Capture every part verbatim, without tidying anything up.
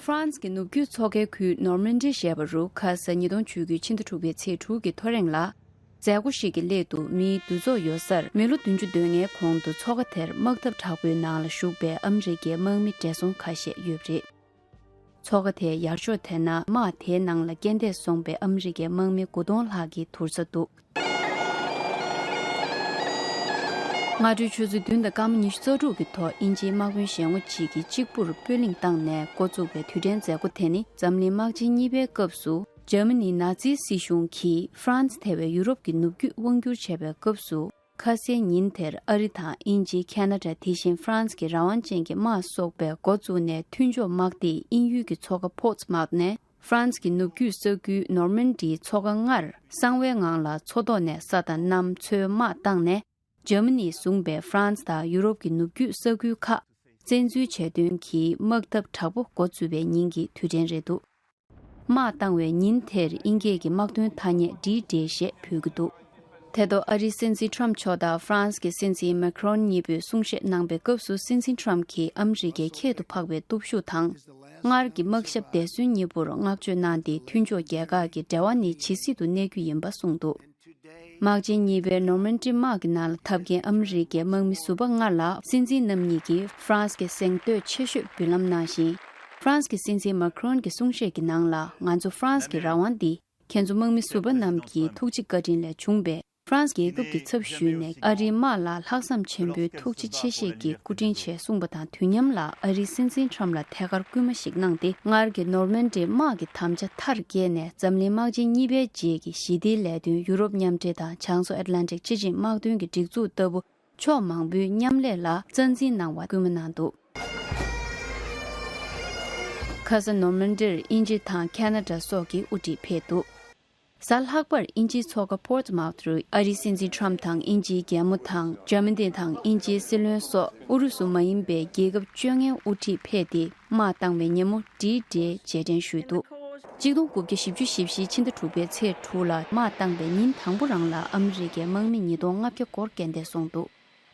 ཧྥ་རན་སི་གི་ནུབ་རྒྱུད་མཚོ་ཁའི་ཁུལ་ནོར་མན་ཌི་ཞེས་པ་རུ་ཁ་ས་ཉིས་སྟོང་བཅུ་དགུ་ཕྱི་ཟླ་དྲུག་པའི་ཚེས་དྲུག་གི་ཐོ་རེངས་ལ། མཛད་སྒོ་ཞིག་གི་སླད་དུ་མིའི་འདུ་ཚོགས་ཡོད་སར་མི་ལོ་བདུན་ཅུ་དོན་ལྔའི་གོང་དུ་མཚོ་ཁ་དེར་དམག་འཐབ་དྲག་པོའི་ནང་ལ་ཞུགས་པའི་ཨ་མི་རི་ཀའི་དམག་མི་བགྲེས་སོང་ཁ་ཤས་ཡོད་པ་རེད། མཚོ་ཁ་དེའི་ཡར་ཕྱོགས་དེ་ན་དམག་དེའི་ནང་ལ་རྐྱེན་འདས་སོང་པའི་ཨ་མི་རི་ཀའི་དམག་མི་དགུ་སྟོང་ལྷག་གི་དུར་ས་འདུག་སྔ་དྲོའི་ཆུ་ཚོད་བདུན་དང་སྐར་མ་ཉི་ཤུ་རྩ་དྲུག་གི་ཐོག་དབྱིན་ཇིའི་དམག་དཔོན་ཞལ་ངོ་གཅིག་གིས་གཅིག་པུར་པོད་གླིང་བཏང་ནས་འགོ་བཙུགས་པའི་དུས་དྲན་མཛད་སྒོ་དེ་ནི་འཛམ་གླིང་དམག་ཆེན་གཉིས་པའི་སྐབས་སུ་འཇར་མ་ནིའི་ནཱ་ཛིའི་སྲིད་གཞུང་གིས་ཧྥ་རན་སི་ཐེ་བའི་ཡུ་རོབ་ཀྱི་ནུབ་རྒྱུད་དབང་བསྒྱུར་བྱས་པའི་སྐབས་སུ། ཁ་སའི་ཉིན་དེར་ཨ་རི་དང་དབྱིན་ཇི། ཁ་ན་ཌ། དེ་བཞིན་ཧྥ་རན་སི་གི་རང་དབང་ཅན་གྱི་དམག་སོགས་པས་འགོ་བཙུགས་ནས་མཐུན་ཕྱོགས་དམག་སྡེས་དབྱིན་ཡུལ་གྱི་མཚོ་ཁ་ཕོར་ཊི་མཱག་ནས་ཧྥ་རན་སི་གི་ནུབ་རྒྱུད་ས་ཁུལ་ནོར་མན་ཌིའི་མཚོ་ཁ་སྔར་གསང་བའི་ངང་ལ་མཚོ་ཐོག་ནས་ས་དང་གནམ་མཚོའི་དམག་བཏང་ནས། འཇར་མ་ནིས་བཟུང་པའི་ཧྥ་རན་སི་དང་ཡུ་རོབ་ཀྱི་ནུབ་རྒྱུད་ས་ཁུལ་ཁག་བཙན་འཛུལ་བྱས་དོན་གྱི་དམག་འཐབ་དྲག་པོ་འགོ་བཙུགས་པའི་ཉིན་གྱི་དུས་དྲན་རེད་འདུག་དམག་བཏང་བའི་ཉིན་དེར་དབྱིན་སྐད་ཀྱི་དམག་དོན་ཐ་སྙད་ཌི་ཌེ་ཞེས་འབོད་ཀྱི་འདུག་དེ་ཐོག་ཨ་རིའི་སྲིད་འཛིན་ཁྲོམ་མཆོག་དང་ཧྥ་རན་སི་གི་སྲིད་འཛིན་མེ་ཁ་རོན་གཉིས་པོས་གསུང་བཤད་གནང་པའི་སྐབས་སུ། སྲིད་འཛིན་ཁྲོམ་གྱིས་ཨ་མི་རི་ཀའི་ཁྱད་དུ་འཕགས་པའི་སྟོབས་ཤུགས་དང་། སྔར་གྱི་དམག་ཞབས་འདས་གསོན་གཉིས་པོར་བསྔགས་བརྗོད་གནང་སྟེ། མཐུན་ཕྱོགས་རྒྱལ་ཁག་གི་འབྲེལ་བ་ནི་ཇི་སྲིད་དུ་གནས་རྒྱུ་ཡིན་པ་གསུངས་འདུག་དམག་ཆེན་གཉིས་པའི་ནོར་མན་ཌི་དམག་གི་ནང་ལ་འཐབ་མཁན་ཨ་མི་རི་ཀའི་དམག་མི་ཟུར་པ་ལྔ་ལ་སྲིད་འཛིན་རྣམ་གཉིས་ཀྱིས་ཧྥ་རན་སི་གི་གཟེངས་བསྟོད་ཆེ་ཤོས་འབུལ་ལམ་གནང་ཞིང་། ཧྥ་རན་སི་གི་སྲིད་འཛིན་མཱ་ཁི་རོན་གྱི་གསུང་བཤད་ཀྱི་ནང་ལ། ང་ཚོ་ཧྥ་རན་སི་གི་རང་དབང་འདི་ཁྱེད་ཚོ་དམག་མི་ཟུར་པ་རྣམས་ཀྱི་ཐུགས་རྗེ་བཀའ་དྲིན་ལས་བྱུང་བས། ཧྥ་རན་སི་རྒྱལ་ཁབ་ཀྱི་ཚབ་ཞུས་ནས་ཨ་རིའི་དམག་ལ་ལྷག་བསམ་ཆེན་པོའི་ཐུགས་རྗེ་ཆེ་བཞེས་ཀྱིས་སྐུ་དྲིན་ཆེ་གསུངས་པ་དང་། དུས་མཉམ་ལ་ཨ་རིའི་སྲིད་འཛིན་ཁྲོམ་ལ་ཐད་ཀར་སྐུལ་མ་ཞིག་གནང་སྟེ། སྔར་གྱི་ནོར་མན་ཌིའི་དམག་གི་དམ་བཅའ་མཐར་སྐྱེལ་ནས་འཛམ་གླིང་དམག་ཆེན་གཉིས་པའི་རྗེས་ཀྱི་ཞི་བདེའི་ལས་དོན། ཡུ་རོབ་མཉམ་འབྲེལ་དང་བྱང་མཚོ་ཨེཊ་ལན་ཊིག་སྤྱི་ཆིངས་དམག་དོན་གྱི་སྒྲིག་འཛུགས་ལྟ་བུ་ཕྱོགས་མང་པོའི་མཉམ་ལས་ལ་རྩ་འཛིན་གནང་བར་སྐུལ་མ་གནང་འདུག་ཁ་ས་ནོར་མན་ཌིར་དབྱིན་ཇི་དང་ཁ་ན་ཌ་སོགས་ཀྱིས་དབུ་ཁྲིད་ཕེབས་འདུག་གཟའ་ལྷག་པར་དབྱིན་ཇིའི་མཚོ་ཁ་པོར་ཊི་མའུ་ཐི་རུ་ཨ་རིའི་སྲིད་འཛིན་ཁྲོམ་དང་། དབྱིན་ཇིའི་རྒྱལ་མོ་དང་། འཇར་མ་ནི་དང་དབྱིན་ཇིའི་སྲིད་བློན་སོགས་ཨུ་རུ་སུ་མ་ཡིན་པའི་རྒྱལ་ཁབ་བཅོ་ལྔའི་དབུ་ཁྲིད་ཕེབས་ཏེ། དམག་བཏང་བའི་ཉིན་མོ་ཌི་ཌེ་རྗེས་དྲན་ཞུས་འདུག་གཅིག་སྟོང་དགུ་བརྒྱ་བཞི་བཅུ་ཞེ་བཞི་ཕྱི་ཟླ་དྲུག་པའི་ཚེས་དྲུག་ལ་དམག་བཏང་བའི་ཉིན་དང་པོ་རང་ལ་ཨ་མི་རི་ཀའི་དམག་མི་ཉིས་སྟོང་ལྔ་བརྒྱ་སྐོར་རྐྱེན་འདས་སོང་འདུག་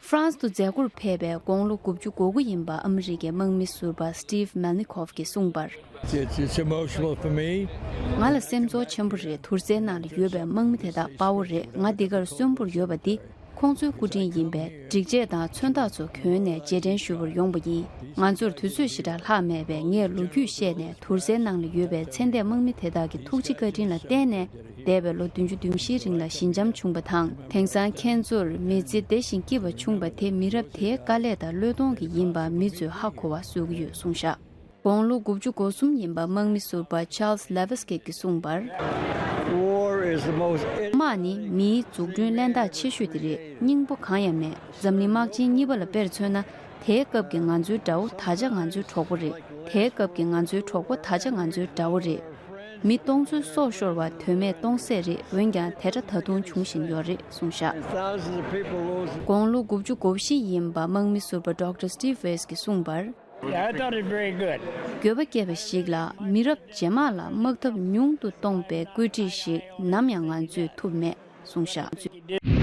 ཧྥ་རན་སི་དུ་མཛད་སྒོར་ཕེབས་པའི་དགུང་ལོ་དགུ་བཅུ་གོ་དགུ་ཡིན་པ་ཨ་མི་རི་ཀའི་དམག་མི་ཟུར་པ་སི་ཊིབ་མེལ་ནི་ཁོབ་ཀྱིས་གསུངས་པར། It's, it's emotional for me. ང་ལ་སེམས་ཚོར་ཆེན་པོ་རེད། དུར་སའི་ནང་ལ་ཡོད་པའི་དམག་མི་དེ་དག་དཔའ་བོ་རེད། ང་འདི་གར་གསོན་པོར་ཡོད་པ་འདི་ཁོང་ཚོའི་སྐུ་དྲིན་ཡིན་པས། སྒྲིག་ཆས་དང་མཚོན་རྟགས་ཚོ་གྱོན་ནས་རྗེས་དྲན་ཞུ་བར་ཡོང་པ་ཡིན། ང་ཚོར་དུས་ཚོད་ཞེ་དྲག་ལྷག་མེད་པས། ངས་ལོ་རྒྱུས་བཤད་ནས་དུར་སའི་ནང་ལ་ཡོད་པའི་ཚེ་འདས་དམག་མི་དེ་དག་གི་ཐུགས་རྗེ་བཀའ་དྲིན་ལ་བརྟེན་ནས། འདས་པའི་ལོ་བདུན་ཅུ་དོན་བཞིའི་རིང་ལ་ཞི་འཇམ་བྱུང་བ་དང་། དེང་སང་ཁྱེད་ཚོར་མི་ཚེ་བདེ་ཞིང་སྐྱིད་པ་བྱུང་བ་དེ་མི་རབས་དེའི་དཀའ་ལས་དང་བློས་གཏོང་གིས་ཡིན་པ་མི་ཚོས་ཧ་གོ་བ་བཟོ་གི་ཡོད་གསུངས་བཞག་དགུང་ལོ་དགུ་བཅུ་གོ་གསུམ་ཡིན་པ་དམག་མི་ཟུར་པ་ཆཱལ་སི་ལེ་ཝི་སི་ཀེ་གིས་གསུངས་པར། War is the most དམག་ནི་མིའི་འཛུགས་སྐྲུན་གླེན་རྟགས་ཆེ་ཤོས་དེ་རེད། སྙིང་པོ་གང་ཡང་མེད། འཛམ་གླིང་དམག་ཆེན་གཉིས་པ་ལ་དཔེར་མཚོན་ན། དེའི་སྐབས་ཀྱི་ང་ཚོའི་དགྲ་བོ་ད་ཆ་ང་ཚོའི་གྲོགས་པོ་རེད། དེའི་སྐབས་ཀྱི་ང་ཚོའི་གྲོགས་པོ་ད་ཆ་ང་ཚོའི་དགྲ་བོ་རེད། མི་སྟོང་ཚོའི་སྲོག་ཤོར་བ་དོན་མེད་སྟོང་ཟད་རེད། འོན་ཀྱང་དེ་འདྲ་ད་དུང་འབྱུང་བཞིན་ཡོད་རེད་གསུངས་བཞག་དགུང་ལོ་དགུ་བཅུ་གོ་བཞི་ཡིན་པ་དམག་མི་ཟུར་པ་ཌོག་ཊར་སི་ཊིབ་ཝེས་ཀྱིས་གསུངས་པར། Yeah, I thought it very good. འགྱོད་པ་སྐྱེས་པ་ཞིག་ལ་མི་རབས་རྗེས་མ་ལ་དམག་འཐབ་ཉུང་དུ་གཏོང་པའི་བཀོད་སྒྲིག་ཞིག་ནམ་ཡང་ང་ཚོས་ཐུབ་མེད་གསུངས་བཞག